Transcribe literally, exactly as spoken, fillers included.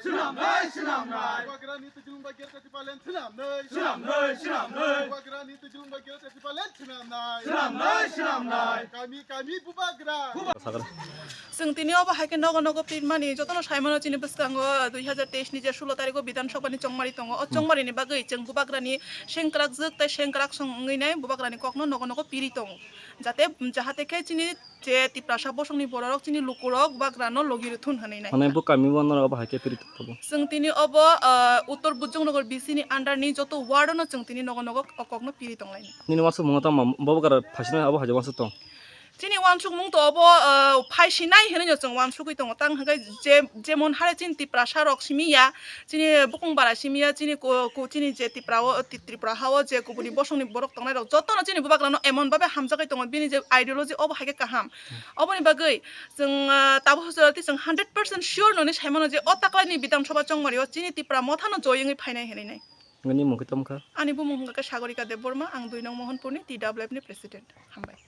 Swnamnai, swnamnai. Bubagrani twijlung bai gerta tipalen swnamnai. Swnamnai, swnamnai. Bubagrani twijlung bai gerta tipalen swnamnai. Swnamnai, swnamnai. Kami, kami bubagra. Chwng tini obo hai khe nogo nogo pirmani jotono saimano chini bwskango dui hazar teis ni je sulo tarikh o Bidhan Sabha ni chongmari tongo. O chongmari ni bagwi chwng bubagrani sengkrak jwk tei sengkrak song wngwi nai bubagrani kokno nogo nogo piri tongo. Jate, jahate khe chini je Tiprasa bosongni bororok chini lukurok bubagrano logi rwthun hwnwi nai. Mane bo kami o norok obo hai khe piri tongo. Chwng tini obo, ah, Uttor Bujongnagar B C ni under ni joto ward no chwng tini nogo nogo o kokno piri tonglainai. Nini uansukmung tamo bubagra phaisinai abo hai uansuk tong? Chini uansukmung to obo, ah, phaisinai hinwi no chwng uansugwi tongo. Tang hwnkhe je, jemon hare chini Tiprasa rok simi ya, chini bukung bara simi ya, chini ko, ko, chini je Tipra o, Ti-, Tripura ha o je kubuni bosongni borok tongnai rok jotono chini bubagrano emon babe hamjagwi tongo, bini je ideology obo hai khe kaham. Oboni bagwi chwng, ah, tabuk hwswk tei chwng hundred percent sure noni saimano je o taklaini Bidhan Sabha chongmari o chini Tipra mothano joy wngwi phainai hinwi nai. Nini mung khe tamo kha? Ani bumung hwnkha khe Sagorika Debbarma, ang dui nong Mohanpurni T W F ni president. Hambai.